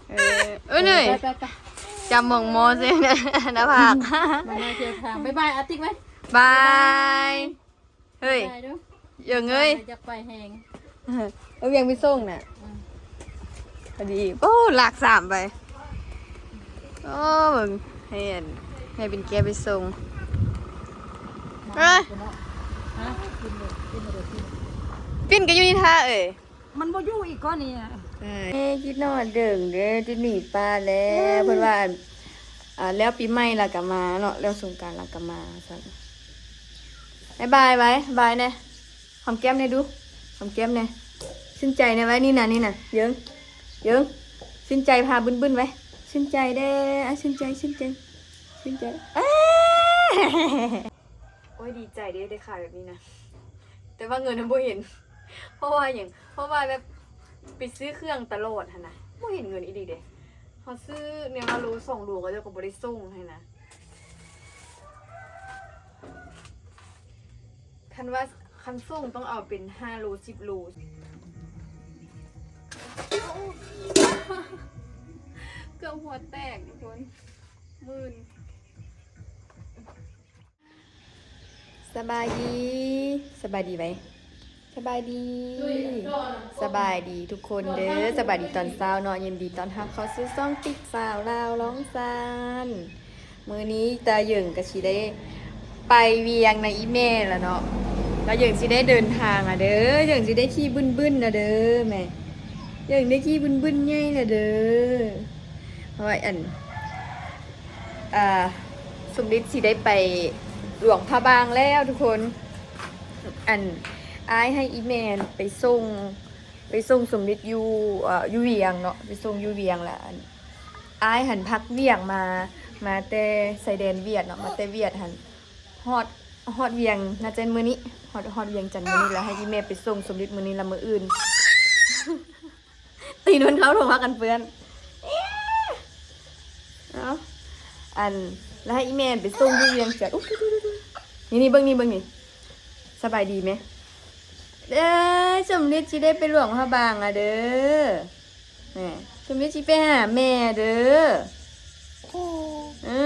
ເອີ ເອີ ເນີຍ ໄປໆໆ ຈຳໝ່ອງມໍເຊັ່ນໜ້າຜາກ ມາເດີທາງ ບາຍບາຍອາຕິກໄວ້ ບາຍ ເຮີ້ຍ ບາຍເດີ ເອີງເອີຍ ຢາກໄປແຮງ ເອີ ວຽງໄປສົ່ງນະ ອືມ ພໍດີ ໂອ້ ລາກສາມໄປ ໂອ້ ເບິ່ງ ໃຫ້ອັນ ໃຫ້ເປັນແກ້ວໄປສົ່ງ ມາ ເອີຍ ເນາະ ຮະ ປິ່ນກໍຢູ່ນີ້ທ່າເອີຍ ມັນບໍ່ຢູ່ອີກກ້ອນນີ້ນະ ເອີຍ ຄິດຮອດເດີ ເດີ ຈະໜີປ້າແລ້ວ ເພິ່ນວ່າ ອ່າ ແລ້ວປີໃໝ່ລະກະມາເນາະ ແລ້ວສົງການລະກະມາ ວ່າຊັ້ນ ບາຍບາຍໄວ້ ບາຍແດ່ ຫອມແກ້ມແດ່ດູ ຫອມແກ້ມແດ່ ຊື່ນໃຈແດ່ໄວ້ ນີ້ນະ ນີ້ນະ ເຢິງ ເຢິງ ຊື່ນໃຈ ພາບຶ້ນໆໄວ້ ຊື່ນໃຈແດ່ ອາ ຊື່ນໃຈ ຊື່ນໃຈ ຊື່ນໃຈ ເອີ ໂອ້ຍ ດີໃຈເດ້ ໄດ້ຂາຍແບບນີ້ນະ ແຕ່ວ່າເງິນນະບໍ່ເຫັນ ເພາະວ່າຫຍັງ ເພາະວ່າແບບໄປຊື້ເຄື່ອງຕະຫຼອດຫັ້ນນະ ບໍ່ເຫັນເງິນອີ່ຫຼີເດ້ ເຮົາຊື້ແນວລະໂລສອງໂລ ເຂົາເຈົ້າກໍບໍ່ໄດ້ສົ່ງໃຫ້ນະ ຄັນວ່າ ຄັນສົ່ງຕ້ອງເອົາເປັນຫ້າໂລ ສິບໂລ ເກືອບຫົວແຕກທຸກຄົນ ມື່ນ ສະບາຍດີ ສະບາຍດີໄວ ສະບາຍດີ ສະບາຍດີທຸກຄົນເດີ ສະບາຍດີຕອນເຊົ້າເນາະ ຍິນດີຕ້ອນຮັບເຂົ້າສູ່ຊ່ອງຕິກສາວລາວລອງຊານ ມື້ນີ້ຕາເຢິງກະຊິໄດ້ໄປວຽງນະອີ່ແມ່ລະເນາະ ຕາເຢິງຊິໄດ້ເດີນທາງລະເດີ ເຢິງຊິໄດ້ຂີ່ບຶ້ນໆລະເດີ ແມ່ ເຢິງໄດ້ຂີ່ບຶ້ນໆໃຫຍ່ລະເດີ ເພາະວ່າອັນ ອ່າ ສົມລິດຊິໄດ້ໄປຫຼວງພະບາງແລ້ວທຸກຄົນ ອັນ ອ້າຍໃຫ້ອີ່ແມ່ໄປສົ່ງ ໄປສົ່ງສົມລິດຢູ່ ເອີ ຢູ່ວຽງເນາະ ໄປສົ່ງຢູ່ວຽງ ລະອັນ ອ້າຍຫັ້ນພັກວຽກມາ ມາແຕ່ຊາຍແດນຫວຽດເນາະ ມາແຕ່ຫວຽດຫັ້ນ ຮອດ ຮອດວຽງ ໜ້າຈະມື້ນີ້ ຮອດ ຮອດວຽງຈັນມື້ນີ້ ລະໃຫ້ອີ່ແມ່ໄປສົ່ງສົມລິດມື້ນີ້ ລະມື້ອື່ນ ຕີນມັນເຂົ້າຖົງພາກັນເປື້ອນ ເອົ້າ ອັນ ລະໃຫ້ອີ່ແມ່ໄປສົ່ງຢູ່ວຽງຈັນ ອຸ້ຍ ນີ້ໆ ເບິ່ງນີ້ ເບິ່ງນີ້ ສະບາຍດີແມ ເອີ ສົມລິດຊິໄດ້ໄປຫຼວງພະບາງລະເດີ ແມ່ ສົມລິດຊິໄປຫາແມ່ເດີ ເອີ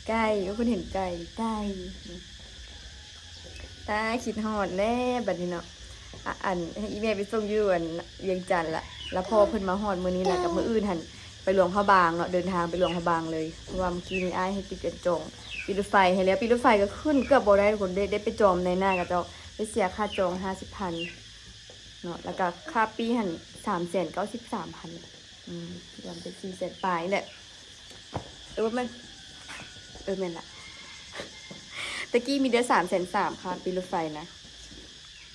ໄກ່ ໂອ້ ເພິ່ນເຫັນໄກ່ ໄກ່ ຕາຍ ຄິດຮອດແລ້ວບັດນີ້ເນາະ ອາ ອັນ ໃຫ້ອີ່ແມ່ໄປສົ່ງຢູ່ ອັນ ວຽງຈັນລະ ລະພໍເພິ່ນມາຮອດມື້ນີ້ລະ ກັບມື້ອື່ນຫັ້ນໄປຫຼວງພະບາງເນາະ ເດີນທາງໄປຫຼວງພະບາງເລີຍ ເພາະວ່າມື້ກີ້ນີ້ອ້າຍໃຫ້ຕິກອັນຈອງປີ້ລົດໄຟໃຫ້ແລ້ວ ປີ້ລົດໄຟກໍຂຶ້ນເກືອບບໍ່ໄດ້ທຸກຄົນ ໄດ້ ໄດ້ໄປຈອມນາຍໜ້າເຂົາເຈົ້າ ໄດ້ເສຍຄ່າຈອງຫ້າສິບພັນເນາະ ລະກະຄ່າປີ້ຫັ້ນສາມແສນເກົ້າສິບສາມພັນ ອືມ ລວມເປັນສີ່ແສນປາຍແຫຼະ ເອີ ແມ່ນ ເອີ ແມ່ນລະ ຕະກີ້ມີແຕ່ສາມແສນສາມ ຄ່າປີ້ລົດໄຟນະ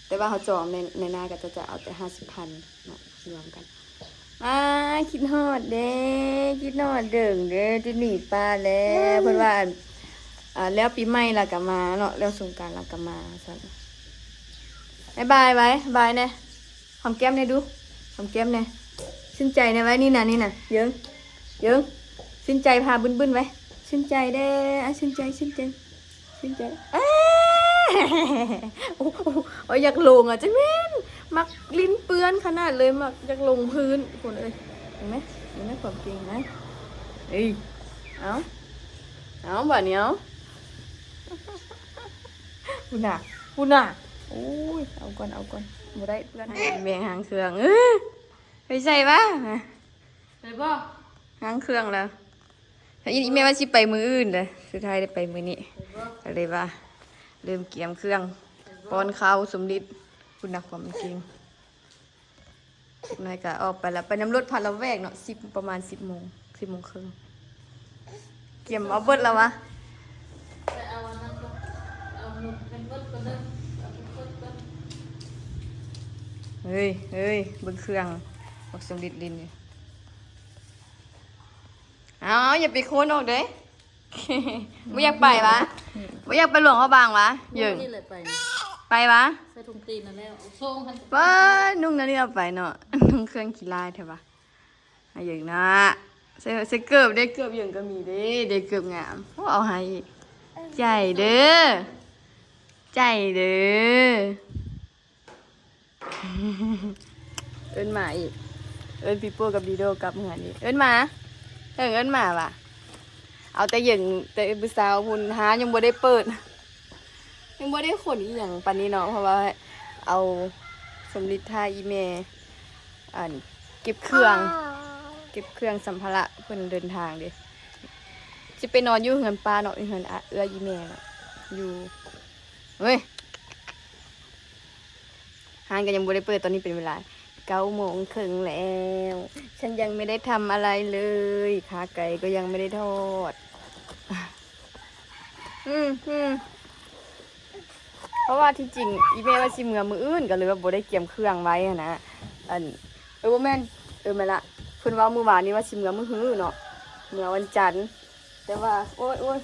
ແຕ່ວ່າເຮົາຈອງໃນ ໃນໜ້າກໍຈະ ຈະເອົາແຕ່ຫ້າສິບພັນເນາະ ລວມກັນ ອ້າ ຄິດຮອດເດ້ ຄິດຮອດເດີ ເດີ ຈະໜີປ້າແລ້ວ ເພິ່ນວ່າ ອ່າ ແລ້ວປີໃໝ່ລະກະມາເນາະ ແລ້ວສົງການລະກະມາ ວ່າຊັ້ນ ບາຍບາຍໄວ້ ບາຍແດ່ ຫອມແກ້ມແດ່ດູ ຫອມແກ້ມແດ່ ຊື່ນໃຈແດ່ໄວ້ ນີ້ນະ ນີ້ນະ ເຢິງ ເຢິງ ຊື່ນໃຈ ພາບຶ້ນໆໄວ້ ຊື່ນໃຈແດ່ ອາ ຊື່ນໃຈ ຊື່ນໃຈ ຊື່ນໃຈ ເອີ ໂອ້ ໂອ້ ໂອ້ຍ ຢາກຫຼົງອະ ຈັ່ງແມ່ນ ມັກຫຼິ້ນເປື້ອນຂະໜາດເລີຍ ມັກຢາກລົງພື້ນ ຄົນເອີຍ ເຫັນໄໝ ເຫັນໄໝ ຄວາມເກັ່ງນະ ເອີຍ ເອົາ ເອົາ ບາດນີ້ ເອົາ ພຸ້ນນະ ພຸ້ນນະ ໂອ້ຍ ເອົາກ່ອນ ເອົາກ່ອນ ບໍ່ໄດ້ເພື່ອນ ແບ່ງຫາງເຄື່ອງ ເອີ ໄປໃສ່ວະ ໄປບໍ່ ຫາງເຄື່ອງແລ້ວ ອີ່ແມ່ວ່າຊິໄປມື້ອື່ນເດ້ ສຸດທ້າຍໄດ້ໄປມື້ນີ້ ໄປບໍ່ ກໍເລີຍວ່າ ເລີ່ມກຽມເຄື່ອງ ໄປບໍ່ ປ້ອນເຂົ້າສົມລິດ ພຸ້ນນະ ຄວາມເກັ່ງ. ຈັກໜ້ອຍກໍອອກໄປລະ ໄປນຳລົດພາລະແວກເນາະ ສິບ ປະມານສິບໂມງ ສິບໂມງເຄິ່ງ ກຽມເອົາເບິດລະວະ ໄປເອົາອັນນັ້ນກ່ອນ ເອົາເງິນເບິດກ່ອນເດີ ເອົາເງິນເບິດກ່ອນ ເຮີ້ຍ ເຮີ້ຍ ເບິ່ງເຄື່ອງ ບັກສົມລິດຫຼິ້ນຢູ່ ເອົາ ເອົາ ຢ່າໄປໂຄນອອກເດ້. ບໍ່ຢາກໄປຫວາ? ບໍ່ຢາກໄປຫຼວງພະບາງຫວາ? ເຢິງ ນີ້ແຫຼະໄປ ໄປຫວາ? ໃສ່ຖົງຕີນນັ້ນແລ້ວ ໂຊງຫັ້ນ ປ້າ ນຸ່ງແນວນີ້ເອົາໄປເນາະ ນຸ່ງເຄື່ອງຂີ້ລ້າຍແທ້ຫວາ? ໃຫ້ເຢິງນະ ໃສ່ ໃສ່ເກີບເດ້ ເກີບເຢິງກໍມີເດ້ ເດ້ເກີບງາມ ໂອ້ ເອົາໃຫ້ອີກ ໃຈເດີ ໃຈເດີ. ເອີ້ນໝາອີກ ເອີ້ນປີໂປ້ກັບດີໂດກັບເຮືອນອີກ. ເອີ້ນໝາ. ເອີ ເອີ້ນໝາຫວາ. ເອົາແຕ່ເຢັນ ແຕ່ມື້ເຊົ້າພຸ້ນ ຮ້ານຍັງບໍ່ໄດ້ເປີດ. ຍັງບໍ່ໄດ້ຂົນອີ່ຫຍັງປານນີ້ເນາະ ເພາະວ່າເອົາ ສົມລິດຖ້າອີ່ແມ່ ອັນ ເກັບເຄື່ອງ ເກັບເຄື່ອງສຳພາລະເພິ່ນເດີນທາງເດ້. ຊິໄປນອນຢູ່ເຮືອນປ້າເນາະ ເຮືອນ ອາ ເອື້ອຍອີ່ແມ່ເນາະ ຢູ່ ເວີຍ ຮ້ານກໍຍັງບໍ່ໄດ້ເປີດ. ຕອນນີ້ເປັນເວລາເກົ້າໂມງເຄິ່ງແລ້ວ ฉันยังไม่ได้ทำอะไรเลย ขาไก่ก็ยังไม่ได้ทอด. ອືມ ອືມ ເພາະວ່າທີ່ຈິງອີ່ແມ່ວ່າຊິເມືອມື້ອື່ນ ກໍເລີຍວ່າບໍ່ໄດ້ກຽມເຄື່ອງໄວ້ຫັ້ນນະ. ອັນ ເອີ ບໍ່ແມ່ນ ເອີ ແມ່ນລະ ເພິ່ນເວົ້າມື້ວານນີ້ວ່າຊິເມືອມື້ຮືເນາະ ເມືອວັນຈັນ. ແຕ່ວ່າ ໂອ້ຍ ໂອ້ຍ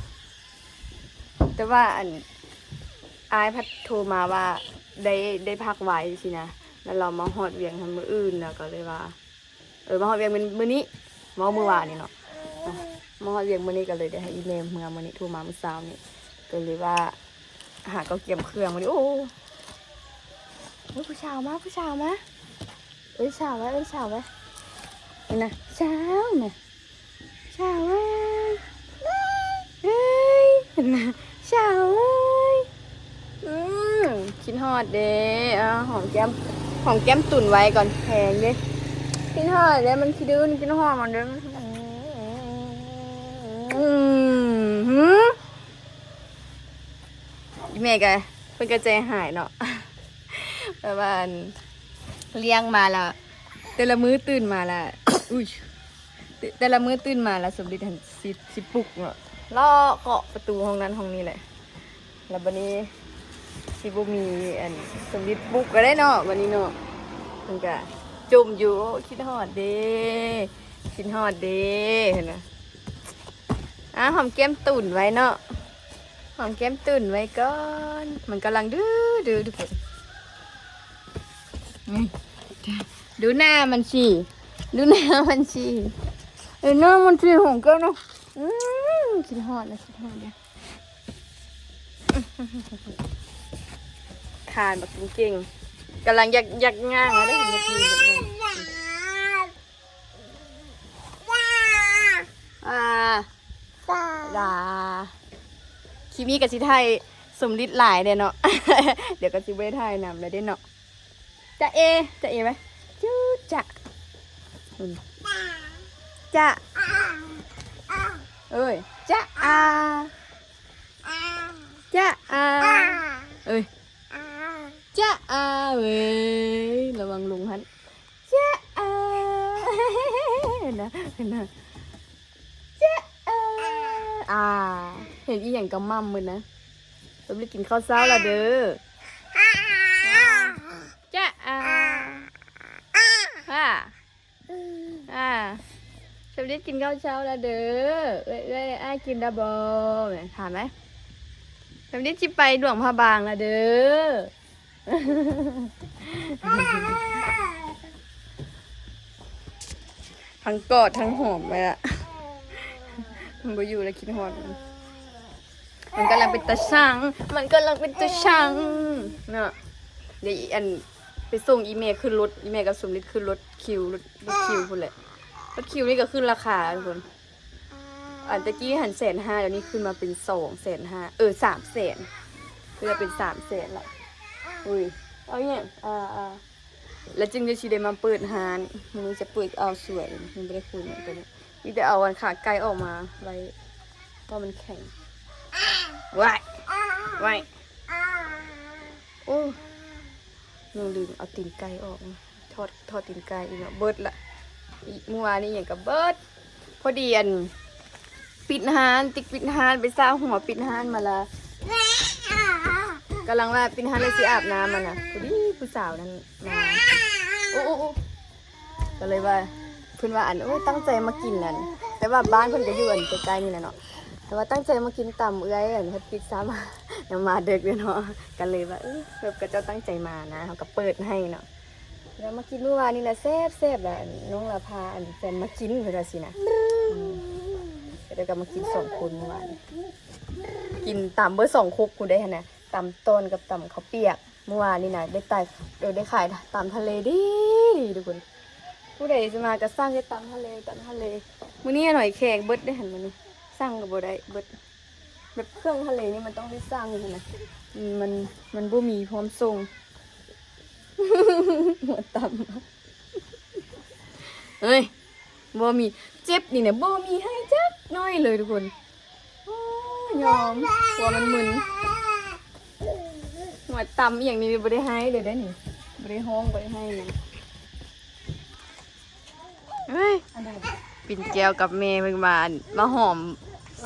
ແຕ່ວ່າ ອັນ ອ້າຍພັດໂທມາວ່າໄດ້ ໄດ້ພັກໄວຊີ້ນະ ແລ້ວລາວມາຮອດວຽງຫັ້ນມື້ອື່ນ ແລ້ວກໍເລີຍວ່າ ເອີ ມາຮອດວຽງມື້ ມື້ນີ້ ເວົ້າມື້ວານນີ້ເນາະ ມາຮອດວຽງມື້ນີ້ ກໍເລີຍໄດ້ໃຫ້ອີ່ແມ່ເມືອມື້ນີ້ ໂທມາມື້ເຊົ້ານີ້ ກໍເລີຍວ່າຫາກໍກຽມເຄື່ອງມື້ນີ້. ໂອ້ ໂອ້ຍ ຜູ້ສາວມາ ຜູ້ສາວມາ. ເອີ້ນສາວໄວ້ ເອີ້ນສາວໄວ້ ນີ້ນະ ສາວນະ ສາວເອີຍ ເອີຍ ຫັ້ນນະ ສາວເອີຍ. ອືມ ຄິດຮອດເດ້. ອ້າວ ຫອມແກ້ມ ຫອມແກ້ມຕຸ່ນໄວ້ກ່ອນ ແພງເດ້. ຄິດຮອດເດ້ ມັນຂີ້ດື້ ຄິດຮອດມັນເດ້. ອືມ ອີ່ແມ່ກໍ ເພິ່ນກໍໃຈຮ້າຍເນາະ ແບບວ່າ ອັນ ລ້ຽງມາລະ ແຕ່ລະມື້ຕື່ນມາລະ ອຸ້ຍ ແຕ່ລະມື້ຕື່ນມາລະ ສົມລິດຫັ້ນຊິ ຊິປຸກເນາະ ເລາະເຄາະປະຕູຫ້ອງນັ້ນຫ້ອງນີ້ແຫຼະ. ລະບັດນີ້ຊິບໍ່ມີ ອັນ ສົມລິດປຸກກໍໄດ້ເນາະ ບັດນີ້ເນາະ. ເພິ່ນກະຈົ່ມຢູ່. ໂອ້ ຄິດຮອດເດ້ ຄິດຮອດເດ້ ເຫັນນະ. ອ່າ ຫອມແກ້ມຕຸ່ນໄວ້ເນາະ ຫອມແກ້ມຕຸ່ນໄວ້ກ່ອນ. ມັນກຳລັງດື້ໆ ທຸກຄົນ. ນີ້ ດູໜ້າມັນຊິ ດູໜ້າມັນຊິ ເອີ ໜ້າມັນຊິ ຫອມແກ້ມເນາະ. ອືມ ຄິດຮອດນະ ຄິດຮອດເດ້. ຄານບັກເກັ່ງໆ ກຳລັງຢາກ ຢາກຍ່າງແລ້ວເດ້. ອ່າ ດາ ຄລິບນີ້ກໍຊິຖ່າຍສົມລິດຫຼາຍແດ່ເນາະ ດຽວກໍຊິບໍ່ໄດ້ຖ່າຍນຳແລ້ວເດ້ເນາະ. ຈະເອ ຈະເອໄວ້ ຈຸຈະ ອືມ ຈະ ເອີຍ ຈະອາ ຈະອາ ເອີຍ ຈະອາເວີຍ ລະວັງລົງຫັ້ນ. ຈະອາ ເຫັນນະ ເຫັນນະ ຈະອາ ອາ ເຫັນອີ່ຫຍັງກໍໝ່ຳໝົດນະ. ສົມລິດກິນເຂົ້າເຊົ້າລະເດີ. ຈະອາ ອາ ອາ ສົມລິດກິນເຂົ້າເຊົ້າລະເດີ. ເອື້ອຍ ເອື້ອຍ ອ້າຍກິນລະບໍ່ ແມ່ຖາມໄໝ? ສົມລິດຊິໄປຫຼວງພະບາງລະເດີ. ທັງກອດທັງຫອມໄປລະ ມັນບໍ່ຢູ່ລະ ຄິດຮອດມັນ. ມັນກຳລັງເປັນຕາຊັງ ມັນກຳລັງເປັນຕາຊັງເນາະ. ດຽວອີ ອັນ ໄປສົ່ງອີ່ແມ່ຂຶ້ນລົດ ອີ່ແມ່ກັບສົມລິດຂຶ້ນລົດຄິວ ລົດ ລົດຄິວພຸ້ນແຫຼະ. ລົດຄິວນີ້ກໍຂຶ້ນລາຄາທຸກຄົນ. ອັນແຕ່ກີ້ຫັ້ນແສນຫ້າ ດຽວນີ້ຂຶ້ນມາເປັນສອງແສນຫ້າ ເອີ ສາມແສນ ຂຶ້ນມາເປັນສາມແສນລະ. ອຸ້ຍ ເອົາຫຍັງ ອ່າ ອ່າ ແລ້ວຈຶ່ງຈະຊິໄດ້ມາເປີດຮ້ານ. ມື້ນີ້ຈະເປີດ ເອົາສວຍ ຍັງບໍ່ໄດ້ຄຸຍຫຍັງຕົວນີ້ ມີແຕ່ເອົາອັນຂາໄກ່ອອກມາໄວ້ ເພາະມັນແຂງ. ວ້າຍ ວ້າຍ ໂອ້ ຍັງລືມເອົາຕີນໄກ່ອອກ ທອດ ທອດຕີນໄກ່ອີກເນາະ. ເບິດລະ ມື້ວານນີ້ຫຍັງກໍເບິດ. ພໍດີອັນ ປິດຮ້ານ ຕິກປິດຮ້ານ ໄປຊາວຫົວປິດຮ້ານມາລະ ກຳລັງວ່າປິດຮ້ານແລ້ວຊິອາບນ້ຳຫັ້ນນະ ພໍດີຜູ້ສາວນັ້ນມາ. ໂອ້ ໂອ້ ໂອ້ ກໍເລີຍວ່າ ເພິ່ນວ່າອັນ ໂອ້ຍ ຕັ້ງໃຈມາກິນນັ້ນ ແຕ່ວ່າບ້ານເພິ່ນກໍຢູ່ອັນໃກ້ໆນີ້ແຫຼະເນາະ ແຕ່ວ່າຕັ້ງໃຈມາກິນຕຳເອື້ອຍ ອັນເຮັດປິດຊ້ຳ ຍັງມາເດິກເດ້ເນາະ. ກໍເລີຍວ່າ ເອີ ແບບຂະເຈົ້າຕັ້ງໃຈມານະ ເຮົາກໍເປີດໃຫ້ເນາະ. ແລ້ວມາກິນມື້ວານນີ້ລະແຊບໆ ລະນ້ອງລະພາອັນແຟນມາກິນ ເພິ່ນວ່າຊີ້ນະ. ອືມ ແລ້ວກໍມາກິນສອງຄົນມື້ວານນີ້ ກິນຕຳເບິດສອງຄົກພຸ້ນເດ້ຫັ້ນນະ ຕຳຕ່ອນກັບຕຳເຂົ້າປຽກ. ມື້ວານນີ້ນະ ໄດ້ຕາຍ ເອີ ໄດ້ຂາຍຕຳທະເລດີໆ ທຸກຄົນ. ຜູ້ໃດຊິມາກໍສັ່ງແຕ່ຕຳທະເລ ຕຳທະເລ. ມື້ນີ້ຫອຍແຄງເບິດເດ້ຫັ້ນ ມື້ນີ້ສັ່ງກໍບໍ່ໄດ້ເບິດ. ແບບເຄື່ອງທະເລນີ້ມັນຕ້ອງໄດ້ສັ່ງຫັ້ນນະ ມັນ ມັນບໍ່ມີພ້ອມສົ່ງ. ຫົວຕຳ ເອີຍ ບໍ່ມີ ເຈັບນີ້ນະ ບໍ່ມີໃຫ້ຈັກໜ້ອຍເລີຍທຸກຄົນ. ໂອ້ຍ ຍອມ ກວ່າມັນມຶນ. ຫົວຕຳອີ່ຫຍັງນີ້ບໍ່ໄດ້ໄຫ້ເລີຍເດ້ນີ້ ບໍ່ໄດ້ຮ້ອງ ບໍ່ໄດ້ໄຫ້ຫຍັງ. ເອີຍ ປິ່ນແກ້ວກັບແມ່ເພິ່ນວ່າ ມາຫອມ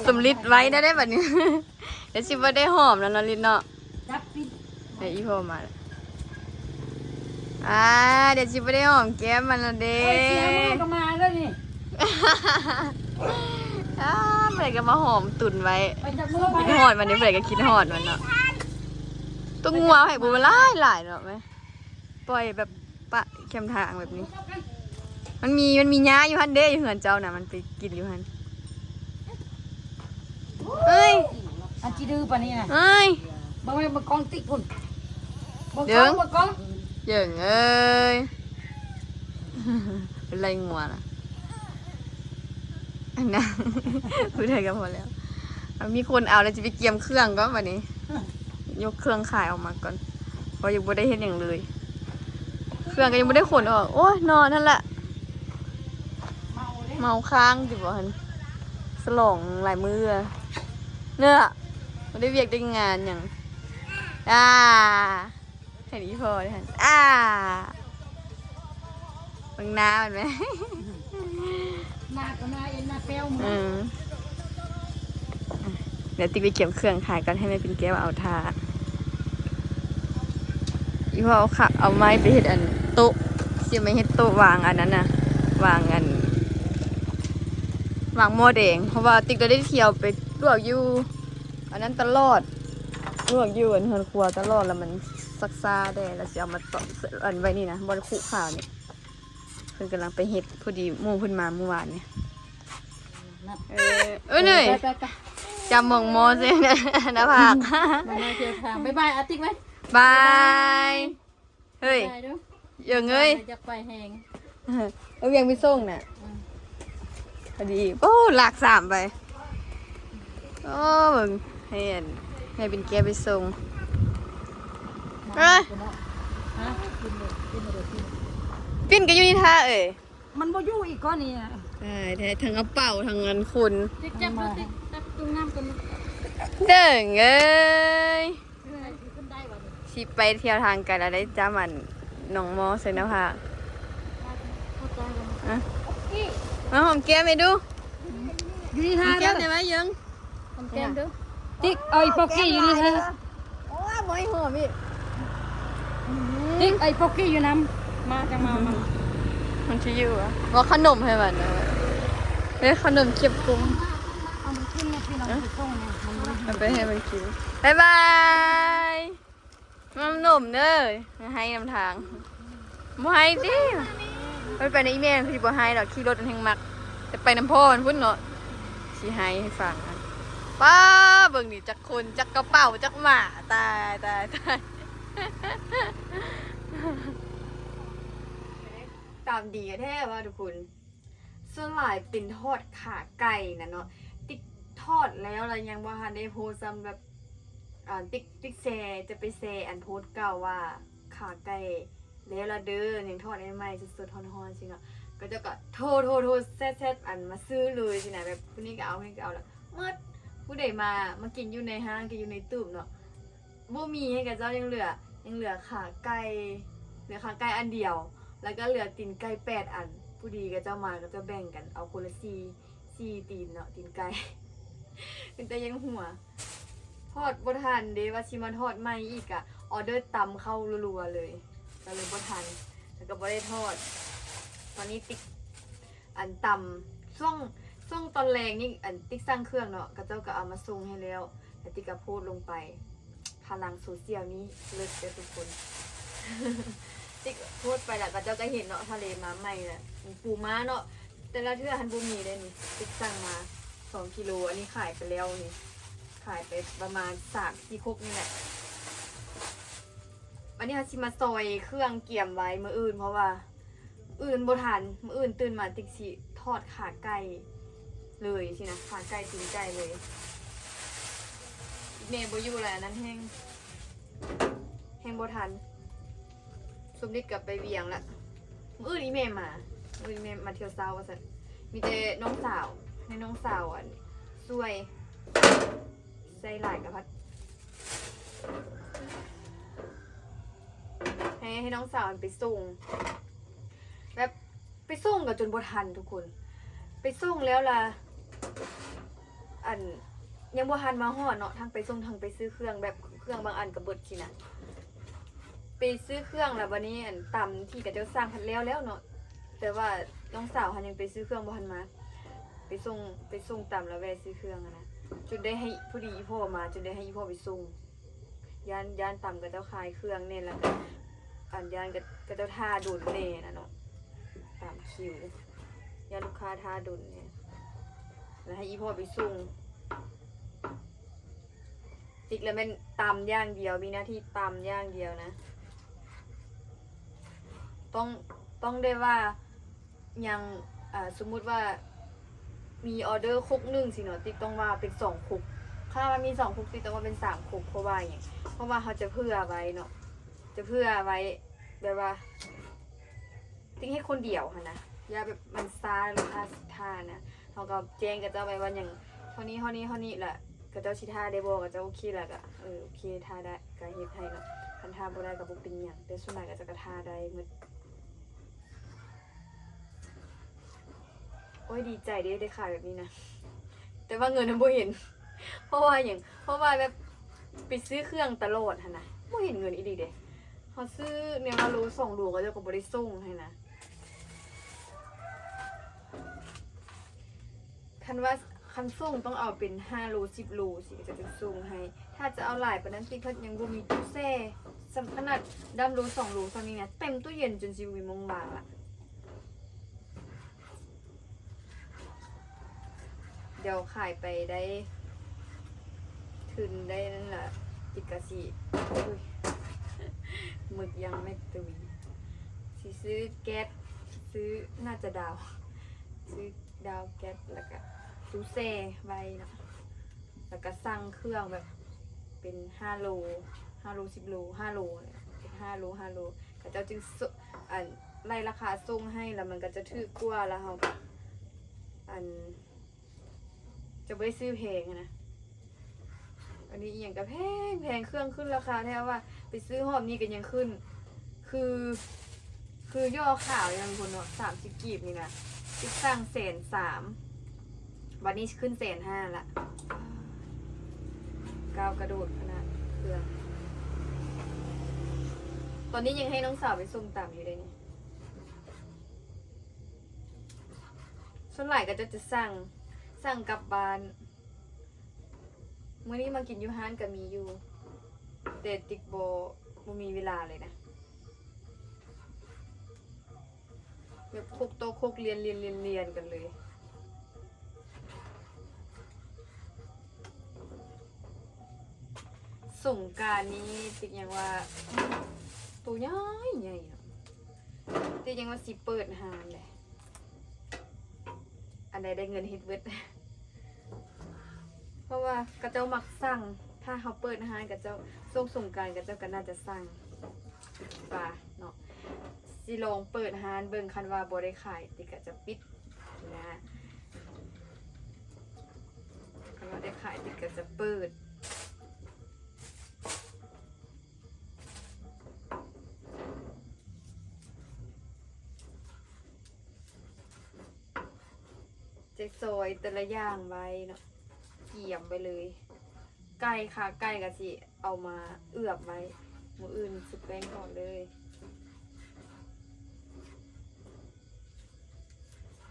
ສົມລິດໄວ້ແດ່ເດ້ບັດນີ້. ດຽວຊິບໍ່ໄດ້ຫອມແລ້ວເນາະ ລິດເນາະ. ຈັບປິດ ໃຫ້ອີ່ພໍ່ມາແລ້ວ. ອ່າ ດຽວຊິບໍ່ໄດ້ຫອມແກ້ມມັນແລ້ວເດ້. ໂອ້ຍ ເສຍມືກໍມາແລ້ວນີ້. ອ່າ ເພິ່ນກໍມາຫອມຕຸນໄວ້. ໄປຈັບມືໄປ. ຄິດຮອດມັນເດ້ ເພິ່ນກໍຄິດຮອດມັນເນາະ. ຕົວງົວໃຫ້ບຸມາຫຼາຍໆເນາະແມ່. ປ່ອຍແບບປະແຄມທາງແບບນີ້. ມັນມີ ມັນມີຫຍ້າຢູ່ຫັ້ນເດ້ ຢູ່ເຮືອນເຈົ້ານະ ມັນໄປກິນຢູ່ຫັ້ນ. ເອີຍ ອັນຈີດືປານນີ້ນະ. ເອີຍ ເບິ່ງແມ່ ເບິ່ງກ້ອງຕິກພຸ້ນ ເບິ່ງກ້ອງ ເບິ່ງກ້ອງ. ເຢິງເອີຍ ເປັນໄລ່ງົວນະ. ອັນນັ້ນ ຜູ້ໃດກໍພໍແລ້ວ. ເອົາ ມີຄົນເອົາແລ້ວ ຊິໄປກຽມເຄື່ອງກ່ອນບັດນີ້. ຍົກເຄື່ອງຂາຍອອກມາກ່ອນ ເພາະຍັງບໍ່ໄດ້ເຮັດຫຍັງເລີຍ. ເຄື່ອງກໍຍັງບໍ່ໄດ້ຂົນອອກ. ໂອ້ຍ ນອນຫັ້ນລະ. ເມົາຄ້າງຕິບໍ່ຫັ້ນ. ສະຫຼອງຫຼາຍມື້ລະເນາະ ບໍ່ໄດ້ວຽກໄດ້ງານຫຍັງ. ອ່າ ເຫັນອີ່ພໍ່ເດ້ຫັ້ນ. ອ່າ ເບິ່ງໜ້າມັນແມ. ໜ້າກໍໜ້າເອັນໜ້າແປ້ວ. ເອີ ດຽວຕິໄປກຽມເຄື່ອງຂາຍກ່ອນ ໃຫ້ແມ່ປິ່ນແກ້ວເອົາຖ້າ. ອີ່ພໍ່ເອົາຂະ ເອົາໄມ້ໄປເຮັດອັນໂຕະ ຊິມາເຮັດໂຕະວາງອັນນັ້ນນະ ວາງອັນ ວາງໝໍ້ແດງ ເພາະວ່າຕິກກໍໄດ້ທ່ຽວໄປລວກຢູ່ອັນນັ້ນຕະຫຼອດ ລວກຢູ່ອັນເຮືອນຄົວຕະຫຼອດ ແລ້ວມັນຊັກຊ້າແດ່ ແລ້ວຊິເອົາມາຕອກອັນໄວ້ນີ້ນະ ບ່ອນຄຸຂາວນີ້. ເພິ່ນກຳລັງໄປເຮັດ ພໍດີໝູ່ເພິ່ນມາມື້ວານນີ້. ເອີ ເອີ ເນີຍ ໄປໆໆ ຈຳໝອງໝໍ້ໃສ່ໜ້າຜາກ. ບາຍບາຍ ອາຕິກໄວ້ ບາຍ. ເຮີ້ຍ ບາຍເດີ້ ເອີ ເອີຍ ຢາກໄປແຮງ ເອີ ວຽງໄປສົ່ງນະ. ອືມ ພໍດີ ໂອ້ ລາກສາມໄປ. ໂອ້ ເບິ່ງ ໃຫ້ອັນ ໃຫ້ປິ່ນແກ້ວໄປສົ່ງ. ມາ ເອີຍ ເນາະ ຮະ ປິ່ນເລີຍ ປິ່ນເລີຍ ປິ່ນ ປິ່ນກໍຢູ່ນີ້ທ່າເອີຍ. ມັນບໍ່ຢູ່ອີກກ້ອນນີ້ນະ. ຕາຍແທ້ ທັງກະເປົາ ທັງອັນຄົນ. ຕິກຈັບດູຕິກ ຈັບຕຸງນ້ຳກ່ອນ. ເດີງເອີຍ ເອີຍ ຊິໄປທ່ຽວທາງໄກແລ້ວໄດ້ຈຳອັນໜອງມໍໄຊນະພາ. ມາຫອມແກ້ມໃຫ້ດູ. ຢູ່ນີ້ທ່າ ຫອມແກ້ມໄດ້ໄວເຢິງ. ຫອມແກ້ມດູ. ຕິກ ເອົາອີ່ປົອກກີ້ຢູ່ນີ້ເທີ. ໂອ້ຍ ບໍ່ໃຫ້ຫອມອີກ. ຕິກ ເອົາອີ່ປົອກກີ້ຢູ່ນຳ. ມາ ຈັ່ງມາ ມັນ ມັນຊິຢູ່ຫວາ? ວ່າຂະໜົມໃຫ້ມັນ ເອີ ເປັນຂະໜົມເກັບກຸມ. ເອົາມັນຂຶ້ນແລ້ວ ພີ່ນ້ອງ ເອີ ຊິສົ່ງແນ່ ມັນບໍ່ໄດ້ ເອົາໄປໃຫ້ມັນກິນ. ບາຍບາຍ. ມານຳໜົມເດີ ໃຫ້ນຳທາງ. ບໍ່ໃຫ້ຕິ ມັນໄປນຳອີ່ແມ່ ມັນຄືຊິບໍ່ໃຫ້ດອກ ຂີ່ລົດມັນແຮ່ງມັກ ແຕ່ໄປນຳພໍ່ມັນພຸ້ນເນາະ ຊິໃຫ້ໃຫ້ຟັງ. ປ້າ ເບິ່ງນີ້ ຈັກຄົນ ຈັກກະເປົາ ຈັກໝາ ຕາຍ ຕາຍ ຕາຍ. ຕາມດີແທ້ວ່າທຸກຄົນ. ສ່ວນຫຼາຍເປັນທອດຂາໄກ່ນະເນາະ ຕິກທອດແລ້ວ ແລ້ວຍັງບໍ່ທັນໄດ້ໂພສຊ້ຳ ແບບ ອ່າ ຕິກ ຕິກແຊ ຈະໄປແຊອັນໂພສເກົ່າວ່າ ຂາໄກ່ແລ້ວລະເດີ ຍັງທອດໃໝ່ໆ ສົດໆ ຮ້ອນໆ ຊີ້ເນາະ ເຂົາເຈົ້າກໍໂທ ໂທ ໂທ ແຊັດໆ ອັນມາຊື້ເລີຍຊີ້ນະ ແບບຜູ້ນີ້ກໍເອົາ ຜູ້ນີ້ກໍເອົາ ແລ້ວໝົດ. ຜູ້ໃດມາ ມາກິນຢູ່ໃນຮ້ານ ກິນຢູ່ໃນຕູບເນາະ ບໍ່ມີໃຫ້ເຂົາເຈົ້າ ຍັງເຫຼືອ ຍັງເຫຼືອຂາໄກ່ ເຫຼືອຂາໄກ່ອັນດຽວ ແລ້ວກໍເຫຼືອຕີນໄກ່ແປດອັນ. ຜູ້ດີເຂົາເຈົ້າມາ ເຂົາເຈົ້າແບ່ງກັນເອົາຄົນລະສີ່ ສີ່ຕີນເນາະ ຕີນໄກ່. ເປັນຕາຢ້ານຫົວ ທອດບໍ່ທັນເດ້ ວ່າຊິມາທອດໃໝ່ອີກ ກະອໍເດີຕຳເຂົ້າລັວໆ ເລີຍ ກໍເລີຍບໍ່ທັນ ແລ້ວກໍບໍ່ໄດ້ທອດ. ຕອນນີ້ຕິກ ອັນຕຳ ຊ່ວງ ຊ່ວງຕອນແລງນີ້ ອັນຕິກສັ່ງເຄື່ອງເນາະ ເຂົາເຈົ້າກໍເອົາມາສົ່ງໃຫ້ແລ້ວ ແລ້ວຕິກກໍໂພສລົງໄປ. ພະລັງໂຊຊຽວນີ້ເລີດເດີ້ທຸກຄົນ. ຕິກໂພສໄປແລ້ວ ເຂົາເຈົ້າກໍເຫັນເນາະ ທະເລມາໃໝ່ລະ ປູມ້າເນາະ ແຕ່ລະເທື່ອຫັ້ນບໍ່ມີເດ້ນີ້. ຕິກສັ່ງມາສອງກິໂລ ອັນນີ້ຂາຍໄປແລ້ວນີ້ ຂາຍໄປປະມານສາມສີ່ຄົກນີ້ແຫຼະ. ບັດນີ້ເຮົາຊິມາຊອຍເຄື່ອງກຽມໄວ້ມື້ອື່ນ ເພາະວ່າ ອື່ນບໍ່ທັນ ມື້ອື່ນຕື່ນມາຕິກຊິທອດຂາໄກ່ເລີຍຊີ້ນະ ຂາໄກ່ ຕີນໄກ່ເລີຍ. ອີ່ແມ່ບໍ່ຢູ່ແລ້ວ ອັນນັ້ນແຮງ ແຮງບໍ່ທັນ. ສົມລິດກໍໄປວຽງລະ ມື້ອື່ນອີ່ແມ່ມາ ມື້ອື່ນອີ່ແມ່ມາທ່ຽວເຊົ້າວ່າຊັ້ນ. ມີແຕ່ນ້ອງສາວ ໃຫ້ນ້ອງສາວອັນຊ່ວຍ ໃສ່ຫຼາຍກະພັດ ໃຫ້ ໃຫ້ນ້ອງສາວອັນໄປສົ່ງ ແບບໄປສົ່ງກໍຈົນບໍ່ທັນທຸກຄົນ ໄປສົ່ງແລ້ວລະ ອັນ ຍັງບໍ່ທັນມາຮອດເນາະ ທັງໄປສົ່ງທັງໄປຊື້ເຄື່ອງ ແບບເຄື່ອງບາງອັນກໍເບິດຊີ້ນະ. ໄປຊື້ເຄື່ອງລະບາດນີ້ ອັນຕຳທີ່ເຂົາເຈົ້າສັ່ງພັດແລ້ວແລ້ວເນາະ ແຕ່ວ່ານ້ອງສາວຫັ້ນຍັງໄປຊື້ເຄື່ອງບໍ່ທັນມາ ໄປສົ່ງ ໄປສົ່ງຕຳລະແວ່ຊື້ເຄື່ອງຫັ້ນນະ ຈົນໄດ້ໃຫ້ ພໍດີອີ່ພໍ່ມາ ຈົນໄດ້ໃຫ້ອີ່ພໍ່ໄປສົ່ງ. ຢ້ານ ຢ້ານຕຳເຂົາເຈົ້າຂາຍເຄື່ອງແດ່ ລະກະ ອັນ ຢ້ານເຂົາເຈົ້າຖ້າດົນແດ່ນະເນາະ ຕາມຄິວ ຢ້ານລູກຄ້າຖ້າດົນແດ່ ລະໃຫ້ອີ່ພໍ່ໄປສົ່ງ. ຕິກລະແມ່ນຕຳຢ່າງດຽວ ມີໜ້າທີ່ຕຳຢ່າງດຽວນະ ຕ້ອງ ຕ້ອງໄດ້ວ່າ ຍັງ ອາ ສົມມຸດວ່າມີອໍເດີຄົກໜຶ່ງຊີ້ເນາະ ຕິກຕ້ອງວ່າເປັນສອງຄົກ ຄັນວ່າມີສອງຄົກ ຕິກຕ້ອງວ່າເປັນສາມຄົກ ເພາະວ່າຫຍັງ ເພາະວ່າເຮົາຈະເຜື່ອໄວ້ເນາະ ຈະເຜື່ອໄວ້ແບບວ່າ ຕິກເຮັດຄົນດຽວຫັ້ນນະ ຢ້ານແບບມັນຊ້າ ລູກຄ້າຊິຖ້ານະ ເຮົາກໍແຈ້ງເຂົາເຈົ້າໄວ້ວ່າຫຍັງ ເທົ່ານີ້ ເທົ່ານີ້ ເທົ່ານີ້ ລະເຂົາເຈົ້າຊິຖ້າໄດ້ບໍ່ ເຂົາເຈົ້າໂອເຄ ລະກະ ເອີ ໂອເຄ ຖ້າໄດ້ກະເຮັດໃຫ້ເນາະ ຄັນຖ້າບໍ່ໄດ້ກະບໍ່ເປັນຫຍັງ ແຕ່ສ່ວນຫຼາຍເຂົາເຈົ້າກະຖ້າໄດ້ໝົດ. ໂອ້ຍ ດີໃຈເດ້ ໄດ້ຂາຍແບບນີ້ນະ ແຕ່ວ່າເງິນນະບໍ່ເຫັນ ເພາະວ່າຫຍັງ ເພາະວ່າແບບໄປຊື້ເຄື່ອງຕະຫຼອດຫັ້ນນະ ບໍ່ເຫັນເງິນອີ່ຫຼີເດ້ ເຮົາຊື້ແນວລະໂລສອງໂລ ເຂົາເຈົ້າກໍບໍ່ໄດ້ສົ່ງໃຫ້ນະ. ຄັນວ່າ ຄັນສົ່ງຕ້ອງເອົາເປັນຫ້າໂລ ສິບໂລຊີ້ ເຂົາເຈົ້າຈຶ່ງສົ່ງໃຫ້ ຖ້າຈະເອົາຫຼາຍປານນັ້ນຕິກ ເພິ່ນຍັງບໍ່ມີຕູ້ແຊ່ ສ່ຳຂະໜາດດຳໂລສອງໂລສ່ຳນີ້ນະ ເຕັມຕູ້ເຢັນຈົນຊິບໍ່ມີໝ່ອງວາງລະ. ດຽວຂາຍໄປໄດ້ທຶນໄດ້ນັ້ນລະ ຕິກກະຊິ ໂອ້ຍ ໝຶກຍັງແມັກຕຸຍ ຊິຊື້ແກັສ ຊື້ ໜ້າຈະດາວ ຊື້ດາວແກັສ ລະກະຕູ້ແຊ່ໄວ້ເນາະ ລະກະສັ່ງເຄື່ອງແບບເປັນຫ້າໂລ ຫ້າໂລ ສິບໂລ ຫ້າໂລ ເປັນຫ້າໂລ ຫ້າໂລ ເຂົາເຈົ້າຈຶ່ງ ອັນ ໄລ່ລາຄາສົ່ງໃຫ້ ລະມັນກະຈະຖືກກວ່າ ລະເຮົາກະ ອັນ ຈະບໍ່ໄດ້ຊື້ແພງຫັ້ນນະ. ອັນນີ້ອີ່ຫຍັງກະແພງ ແພງ ເຄື່ອງຂຶ້ນລາຄາແທ້ວ່າ ໄປຊື້ຮອບນີ້ກະຍັງຂຶ້ນ ຄື ຄືຍໍ່ຂາວຫຍັງພຸ້ນເນາະ ສາມສິບກີບນີ້ນະ ຕິກສັ່ງແສນສາມ ບາດນີ້ຂຶ້ນແສນຫ້າລະ ກ້າວກະໂດດຂະໜາດເຄື່ອງ. ຕອນນີ້ຍັງໃຫ້ນ້ອງສາວໄປສົ່ງຕຳຢູ່ເດ້ນີ້. ສ່ວນຫຼາຍເຂົາເຈົ້າຈະສັ່ງ ສັ່ງກັບບ້ານ. ມື້ນີ້ມາກິນຢູ່ຮ້ານກະມີຢູ່ ແຕ່ຕິກບໍ່ ບໍ່ມີເວລາເລີຍນະ ແບບຄົກຕໍ່ຄົກ ລຽນ ລຽນ ລຽນ ລຽນກັນເລີຍ. ສົງການນີ້ຕິກຍັງວ່າ ໂຕໃຫຍ່ໃຫຍ່ເນາະ ຕິກຍັງວ່າຊິເປີດຮ້ານແຫຼະ ອັນໃດໄດ້ເງິນເຮັດເບິດ ເພາະວ່າເຂົາເຈົ້າມັກສັ່ງ ຖ້າເຮົາເປີດຮ້ານ ເຂົາເຈົ້າ ຊ່ວງສົງການເຂົາເຈົ້າກະໜ້າຈະສັ່ງວ່າເນາະ ຊິລອງເປີດຮ້ານເບິ່ງ ຄັນວ່າບໍ່ໄດ້ຂາຍຕິກກະຈະປິດນະ ຄັນວ່າໄດ້ຂາຍຕິກກະຈະເປີດ. ຈະຊອຍແຕ່ລະຢ່າງໄວ້ເນາະ ກຽມໄວ້ເລີຍ ໄກ່ ຂາໄກ່ກະຊິເອົາມາເອືອບໄວ້ ມື້ອື່ນຊຸບແປ້ງທອດເລີຍ.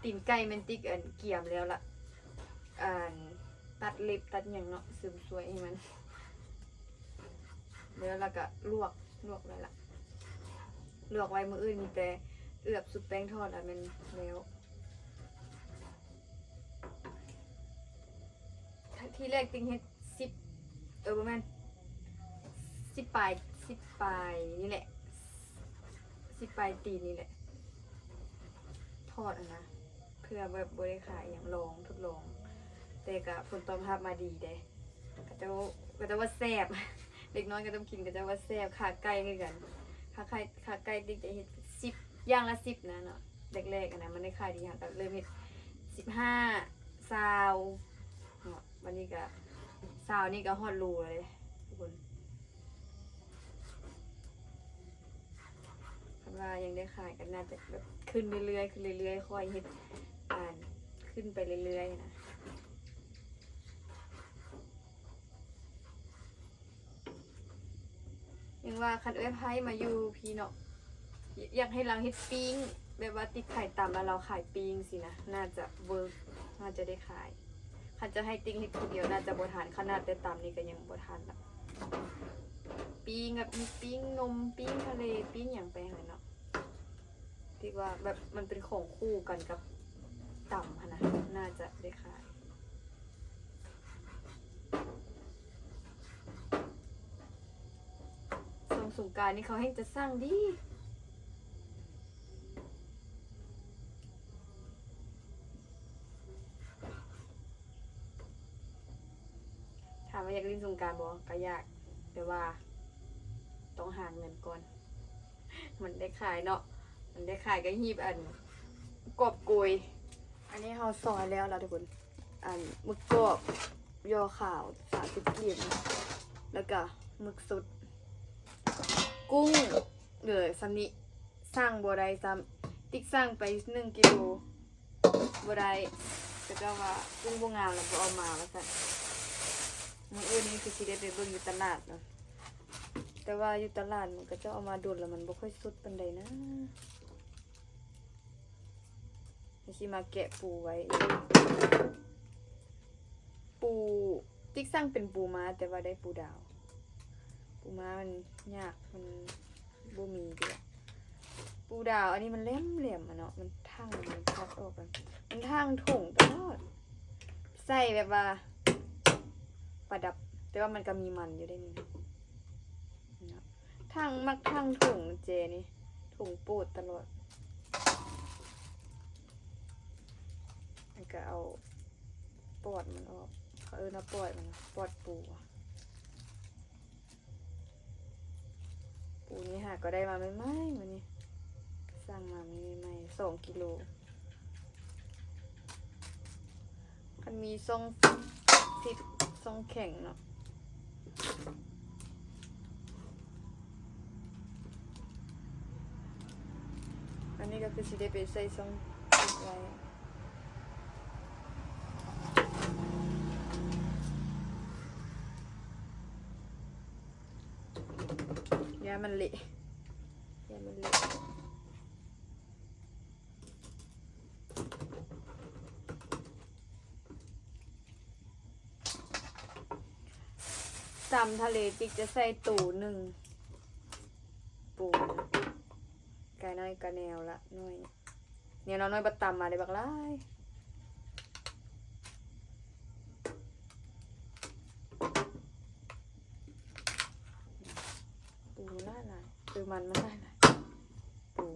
ຕີນໄກ່ແມ່ນຕິກ ອັນ ກຽມແລ້ວລະ ອັນ ຕັດເລັບຕັດຫຍັງເນາະ ເສີມສວຍໃຫ້ມັນ ແລ້ວລະກະລວກ ລວກໄວ້ລະ ລວກໄວ້ ມື້ອື່ນມີແຕ່ເອືອບຊຸບແປ້ງທອດລະແມ່ນແລ້ວ. ທີແລກຕິກເຮັດສິບ ເອີ ບໍ່ແມ່ນ ສິບປາຍ ສິບປາຍນີ້ແຫຼະ ສິບປາຍຕີນນີ້ແຫຼະ ອດຫັ້ນນະ ເພື່ອແບບບໍ່ໄດ້ຂາຍຫຍັງ ລອງ ທົດລອງ ແຕ່ກະຜົນຕອບຮັບມາດີເດ້ ເຂົາເຈົ້າ ເຂົາເຈົ້າວ່າແຊບ ເດັກນ້ອຍເຂົາເຈົ້າກິນ ເຂົາເຈົ້າວ່າແຊບ. ຂາໄກ່ຄືກັນ ຂາໄກ່ ຂາໄກ່ຕິກຈະເຮັດສິບ ຢ່າງລະສິບນະເນາະ ແລກໆຫັ້ນນະ ມັນໄດ້ຂາຍດີ ເຮົາກະເລີ່ມເຮັດສິບຫ້າ ຊາວເນາະ ບາດນີ້ກະຊາວນີ້ກະຮອດໂລແລ້ວເດ້ທຸກຄົນ. ຄັນວ່າຍັງໄດ້ຂາຍກໍໜ້າຈະແບບຂຶ້ນເລື້ອຍໆ ຂຶ້ນເລື້ອຍໆ ຄ່ອຍເຮັດ ອ່າ ຂຶ້ນໄປເລື້ອຍໆນະ. ຍັງວ່າຄັນເອື້ອຍໄພມາຢູ່ພີ້ເນາະ ຢາກໃຫ້ລາວເຮັດປີ້ງ ແບບວ່າຕິກຂາຍຕຳ ແລ້ວລາວຂາຍປີ້ງຊີ້ນະ ໜ້າຈະເວີກ ໜ້າຈະໄດ້ຂາຍ. ຄັນຈະໃຫ້ຕິກເຮັດຜູ້ດຽວໜ້າຈະບໍ່ທັນ ຂະໜາດແຕ່ຕຳນີ້ກໍຍັງບໍ່ທັນລະ. ປີ້ງແບບມີປີ້ງນົມ ປີ້ງທະເລ ປີ້ງຫຍັງໄປຫັ້ນແຫຼະເນາະ ທີ່ວ່າແບບມັນເປັນຂອງຄູ່ກັນກັບຕຳຫັ້ນນະ ໜ້າຈະໄດ້ຂາຍ. ຊ່ວງສົງການນີ້ເຂົາແຮ່ງຈະສັ່ງດີ. ຖາມວ່າຢາກຫຼິ້ນສົງການບໍ່? ກໍຢາກ ແຕ່ວ່າຕ້ອງຫາເງິນກ່ອນ ມັນໄດ້ຂາຍເນາະ ມັນໄດ້ຂາຍກໍຮີບອັນກອບໂກຍ. ອັນນີ້ເຮົາຊອຍແລ້ວລະທຸກຄົນ ອັນໝຶກກອບ ຍໍ່ຂາວ ສາມສິບກີບ ແລ້ວກະໝຶກສົດ ກຸ້ງ ເຫຼືອສ່ຳນີ້ ສັ່ງບໍ່ໄດ້ຊ້ຳ ຕິກສັ່ງໄປໜຶ່ງກິໂລ ບໍ່ໄດ້ ເຂົາເຈົ້າວ່າກຸ້ງບໍ່ງາມແລ້ວບໍ່ເອົາມາວ່າຊັ້ນ. ມື້ອື່ນນີ້ຄືຊິໄດ້ໄປເບິ່ງຢູ່ຕະຫຼາດເນາະ ແຕ່ວ່າຢູ່ຕະຫຼາດມັນ ເຂົາເຈົ້າເອົາມາດົນແລ້ວມັນບໍ່ຄ່ອຍສົດປານໃດນະ. ເຮົາຊິມາແກະປູໄວ້ ປູ ຕິກສັ່ງເປັນປູມ້າ ແຕ່ວ່າໄດ້ປູດາວ ປູມ້າມັນຍາກ ມັນບໍ່ມີເດ້. ປູດາວອັນນີ້ມັນແຫຼມໆ ອະເນາະ ມັນທັ່ງ ມັນຄັດອອກ ມັນທັ່ງຖົງຕະຫຼອດ ໃສ່ແບບວ່າປະດັບ ແຕ່ວ່າມັນກໍມີມັນຢູ່ໄດ໋ນີ້ນະ. ທັ່ງ ມັກທັ່ງຖົງແຈນີ້ ຖົງໂປດຕະຫຼອດ ແລ້ວກໍເອົາປອດມັນອອກ ເຂົາເອີ້ນວ່າປອດມັນ ປອດປູ. ປູນີ້ຫາກໍໄດ້ມາໃໝ່ໆ ມື້ນີ້ ສັ່ງມາໃໝ່ໆ ສອງກິໂລ. ຄັນມີຊ່ອງຊິບ ຊ່ອງແຂງເນາະ ອັນນີ້ກໍຄືຊິໄດ້ໄປໃສ່ຊ່ອງຊິບໄວ້ ຢ້ານມັນເລະ ຢ້ານມັນເລະ. ຕຳທະເລຕິກຈະໃສ່ໂຕໜຶ່ງ ປູ ໄກ່ນ້ອຍກະແນວລະໜ້ອຍ ແນວລາວນ້ອຍບັດຕຳມາໄດ້ບັກຫຼາຍ ປູຫຼາຍໆ ເອີ ມັນມັນຫຼາຍໆ ປູ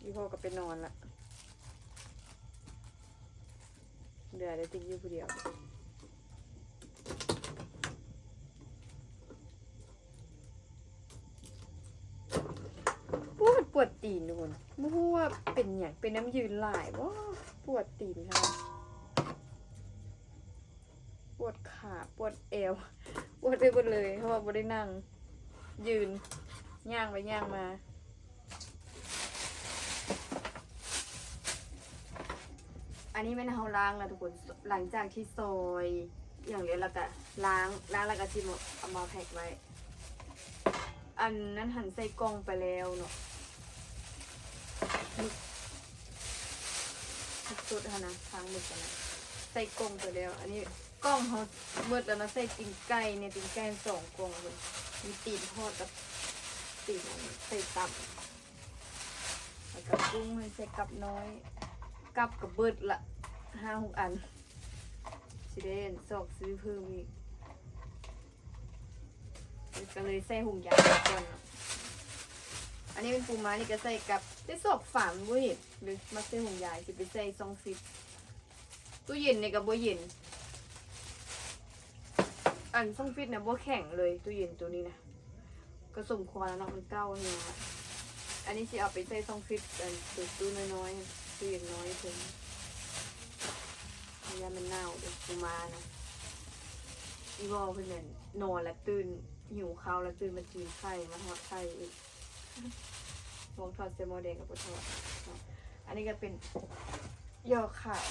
ອີ່ພໍ່ກໍໄປນອນລະ ເຫຼືອແຕ່ຕິກຢູ່ຜູ້ດຽວ. ປວດ ປວດຕີນທຸກຄົນ ບໍ່ຮູ້ວ່າເປັນຫຍັງ ເປັນນ້ຳຢືນຫຼາຍບໍ່ ປວດຕີນຂະໜາດ ປວດຂາ ປວດແອວ ປວດໄປເບິດເລີຍ ເພາະວ່າບໍ່ໄດ້ນັ່ງ ຢືນ ຍ່າງໄປຍ່າງມາ. ອັນນີ້ແມ່ນເຮົາລ້າງແລ້ວທຸກຄົນ ຫຼັງຈາກທີ່ຊອຍຫຍັງແລ້ວ ແລ້ວກະລ້າງ ລ້າງແລ້ວກະຊິເອົາມາແພັກໄວ້. ອັນນັ້ນຫັ້ນໃສ່ກ່ອງໄປແລ້ວເນາະ ໝຶກ ໝຶກສົດຫັ້ນນະ ທາງໝຶກຫັ້ນນະ ໃສ່ກ່ອງໄປແລ້ວ. ອັນນີ້ກ່ອງເຮົາໝົດແລ້ວເນາະ ໃສ່ຕີນໄກ່ແດ່ ຕີນໄກ່ສອງກ່ອງເລີຍ ມີຕີນທອດກັບຕີນອັນໃສ່ຕຳ ແລ້ວກໍກຸ້ງໃຫ້ໃສ່ກັບນ້ອຍ ກັບກໍເບິດລະ ຫ້າຫົກອັນ. ຊິໄດ້ຊອກຊື້ເພີ່ມອີກ ກໍເລີຍໃສ່ຖົງຢາງໄວ້ກ່ອນເນາະ. ອັນນີ້ເປັນປູມ້າ ນີ້ກໍໃສ່ກັບ ແຕ່ຊອກຝາມັນບໍ່ເຫັນເລີຍ ມັກໃສ່ຖົງຢາງ ຊິໄປໃສ່ຊ່ອງຟຣີດ. ຕູ້ເຢັນນີ້ກໍບໍ່ເຢັນ ອັນຊ່ອງຟຣີດນະບໍ່ແຂງເລີຍ ຕູ້ເຢັນໂຕນີ້ນະ ກໍສົມຄວນແລ້ວເນາະ ມັນເກົ່າແຮງລະ. ອັນນີ້ຊິເອົາໄປໃສ່ຊ່ອງຟຣີດ ອັນໂຕຕູ້ນ້ອຍໆ ຕູ້ເຢັນນ້ອຍເພິ່ນ ຢ້ານມັນໜາວເດ້ ປູມ້ານະ. ອີ່ພໍ່ເພິ່ນນັ້ນນອນລະຕື່ນ ຫິວເຂົ້າລະຕື່ນມາຕີນໄຂ່ ມາທອດໄຂ່ອີກ. ພວກທອດແຊລມອນແດງກໍບໍ່ທອດເນາະ. ອັນນີ້ກໍເປັນຢໍ່ຂາວ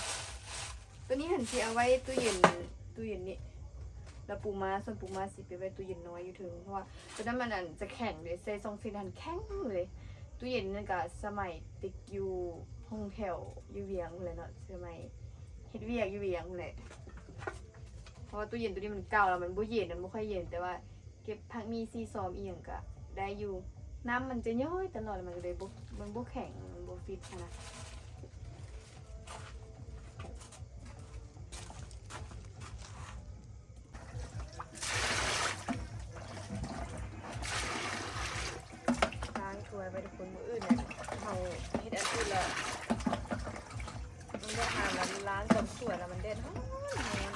ໂຕນີ້ຫັ້ນຊິເອົາໄວ້ຕູ້ເຢັນ ຕູ້ເຢັນນີ້ ແລ້ວປູມ້າ ສ່ວນປູມ້າຊິໄປໄວ້ຕູ້ເຢັນນ້ອຍຢູ່ເທິງ ເພາະວ່າໂຕນັ້ນມັນ ອັນ ຈະແຂງເດ້ ໃສ່ຊ່ອງຟຣີດຫັ້ນແຂງເລີຍ. ຕູ້ເຢັນນັ້ນກໍສະໄໝຕິກຢູ່ຫ້ອງແຖວຢູ່ວຽງພຸ້ນແຫຼະເນາະ ສະໄໝເຮັດວຽກຢູ່ວຽງພຸ້ນແຫຼະ ເພາະວ່າຕູ້ເຢັນໂຕນີ້ມັນເກົ່າແລ້ວ ມັນບໍ່ເຢັນ ມັນບໍ່ຄ່ອຍເຢັນ ແຕ່ວ່າ ເກັບຜັກໝີ່ ຊີ້ຊອມອີ່ຫຍັງກະໄດ້ຢູ່. ນ້ຳມັນຈະຍ້ອຍຕະຫຼອດ ມັນກໍເລີຍບໍ່ ມັນບໍ່ແຂງ ມັນບໍ່ຟິດຫັ້ນນະ. ລ້າງຖ້ວຍໄວ້ທຸກຄົນ ມື້ອື່ນເຮົາເຮັດອັນອື່ນລະ ມັນບໍ່ທັນລະ ລ້າງຕອນສວຍລະ ມັນແດດຮ້ອນແຮງ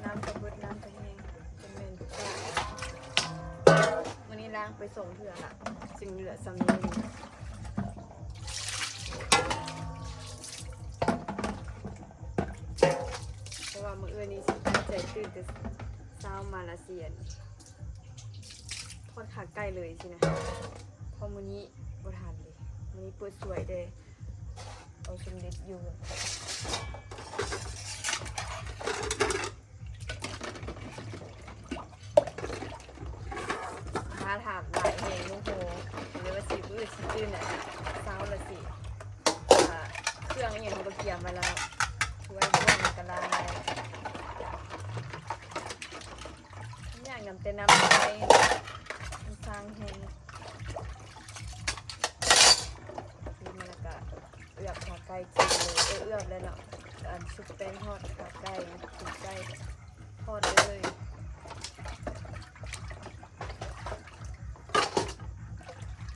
ນ້ຳກໍເບິດ ນ້ຳກໍແຫ້ງ ເປັນແມ່ນທຸກຢ່າງ. ມື້ນີ້ລ້າງໄປສອງເທື່ອລະ ຈຶ່ງເຫຼືອສ່ຳນີ້ ເພາະວ່າມື້ອື່ນນີ້ຊິຕັ້ງໃຈຕື່ນແຕ່ເຊົ້າມາລະ ຊິອັນ ທອດຂາໄກ່ເລີຍຊີ້ນະ ເພາະມື້ນີ້ບໍ່ທັນເລີຍ ມື້ນີ້ເປີດສວຍເດ້. ເອົາສົມເດັດຢູ່ ຖ້າຖາມຫຼາຍແຮງ ໂອ້ໂຫ ເລີຍວ່າຊິມື້ອື່ນຊິຕື່ນນະ ເຊົ້າລະຊິ ອ່າ ເຄື່ອງອີ່ຫຍັງເຮົາກໍກຽມໄວ້ແລ້ວເນາະ ຖ້ວຍບ່ວງກະລາໄດ້ ຢ່າງນຳແຕ່ນ້ຳໄຟ ມັນສ້າງແຮງ ນີ້ມັນກະ ເອືອບຂາໄກ່ຈີ່ເລີຍ ເອີ ເອືອບແລ້ວເນາະ ອັນຊຸບແປ້ງທອດຂາໄກ່ ຕີນໄກ່ທອດເລີຍ.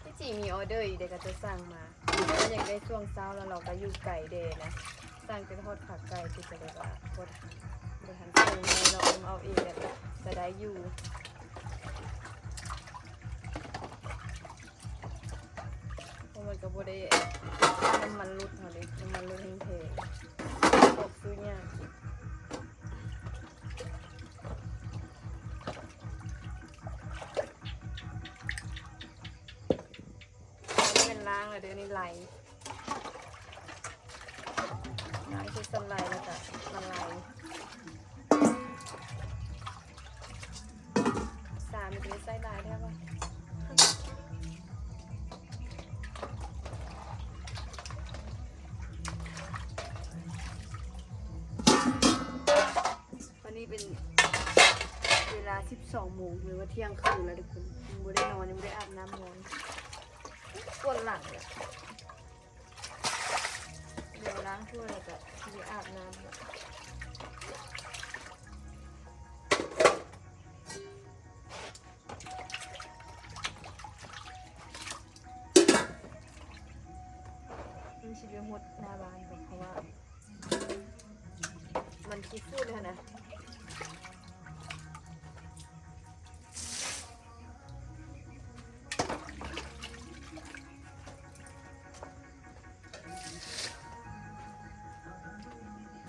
ທີ່ຈິງມີອໍເດີຢູ່ເດ້ ເຂົາເຈົ້າສັ່ງມາ ເພາະວ່າຢາກໄດ້ຊ່ວງເຊົ້າ ແລ້ວເຮົາກໍຢູ່ໄກເດ້ນະ ສັ່ງແຕ່ທອດຂາໄກ່ ທີ່ກໍເລີຍວ່າບໍ່ທັນ ບໍ່ທັນສົ່ງໃຫ້ເນາະ ເອົາເອງກໍໄດ້ຢູ່. ເພາະມັນກໍບໍ່ໄດ້ ນ້ຳມັນຫຼຸດເຮົາເດ້ ນ້ຳມັນຫຼຸດແຮງແພງ ອອກຊື້ຍາກ. ອັນນີ້ແມ່ນລ້າງແລ້ວເດີ ອັນນີ້ໄລ່ ລ້າງເສັດສ່ຳໄລ່ແລ້ວກໍມາໄລ່. ສາມນີ້ກໍໄດ້ໃສ່ຫຼາຍແທ້ວ່າ ຕອນນີ້ເປັນເວລາສິບສອງໂມງ ຫຼືວ່າທ່ຽງຄືນແລ້ວທຸກຄົນ ຍັງບໍ່ໄດ້ນອນ ຍັງບໍ່ໄດ້ອາບນ້ຳນອນ ປວດຫຼັງເລີຍ. ດຽວລ້າງຖ້ວຍແລ້ວກະຊິໄປອາບນ້ຳ ມັນຊິໄປຫົດໜ້າບ້ານກ່ອນ ເພາະວ່າມັນຂີ້ຝຸ່ນຫັ້ນນະ.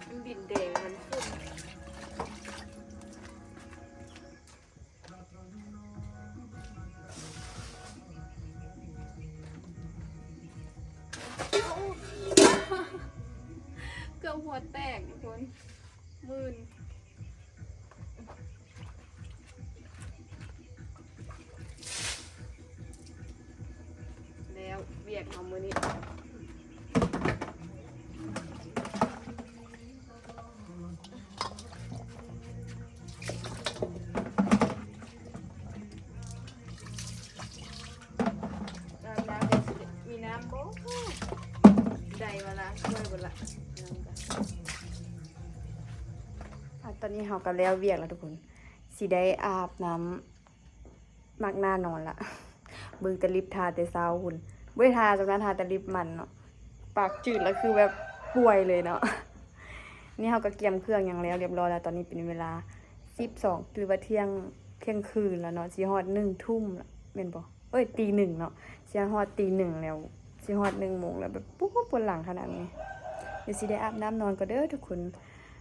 ມັນດິນແດງ ມັນຝຸ່ນ ເກືອບຫົວແຕກທຸກຄົນ ມື່ນ. ແລ້ວວຽກເຮົາມື້ນີ້ ອາບນ້ຳເດ ມີນ້ຳບໍ່? ໄດ້ມາລ້າງຖ້ວຍເບິດລະ ນ້ຳກະ. ຕອນນີ້ເຮົາກໍແລ້ວວຽກແລ້ວທຸກຄົນ ຊິໄດ້ອາບນ້ຳ ມັກໜ້ານອນລະ ເບິ່ງແຕ່ລິບ ທາແຕ່ເຊົ້າພຸ້ນ ບໍ່ໄດ້ທາສ່ຳນັ້ນ ທາແຕ່ລິບມັນເນາະ ປາກຈືດລະ ຄືແບບປ່ວຍເລີຍເນາະ. ນີ້ເຮົາກໍກຽມເຄື່ອງຫຍັງແລ້ວຮຽບຮ້ອຍລະ ຕອນນີ້ເປັນເວລາສິບສອງ ຫຼືວ່າທ່ຽງ ທ່ຽງຄືນລະເນາະ ຊິຮອດໜຶ່ງທຸ່ມລະ ແມ່ນບໍ່? ເອີຍ ຕີໜຶ່ງເນາະ ຊິຮອດຕີໜຶ່ງແລ້ວ ຊິຮອດໜຶ່ງໂມງແລ້ວ ແບບ ໂອ້ ປວດຫຼັງຂະໜາດນີ້. ດຽວຊິໄດ້ອາບນ້ຳນອນກ່ອນເດີທຸກຄົນ.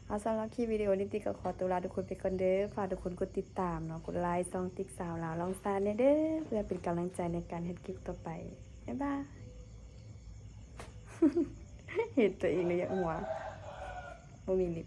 ເອົາ ສຳລັບຄລິບວິດີໂອນີ້ ຕິກກໍຂໍຕົວລາທຸກຄົນໄປກ່ອນເດີ. ຝາກທຸກຄົນກົດຕິດຕາມເນາະ ກົດໄລຊ່ອງຕິກສາວລາວລອງຊາແດ່ເດີ ເພື່ອເປັນກຳລັງໃຈໃນການເຮັດຄລິບຕໍ່ໄປ. ບາຍບາຍ. ເຫັນຕົວເອງແລ້ວຢາກຫົວ ບໍ່ມີລິບ.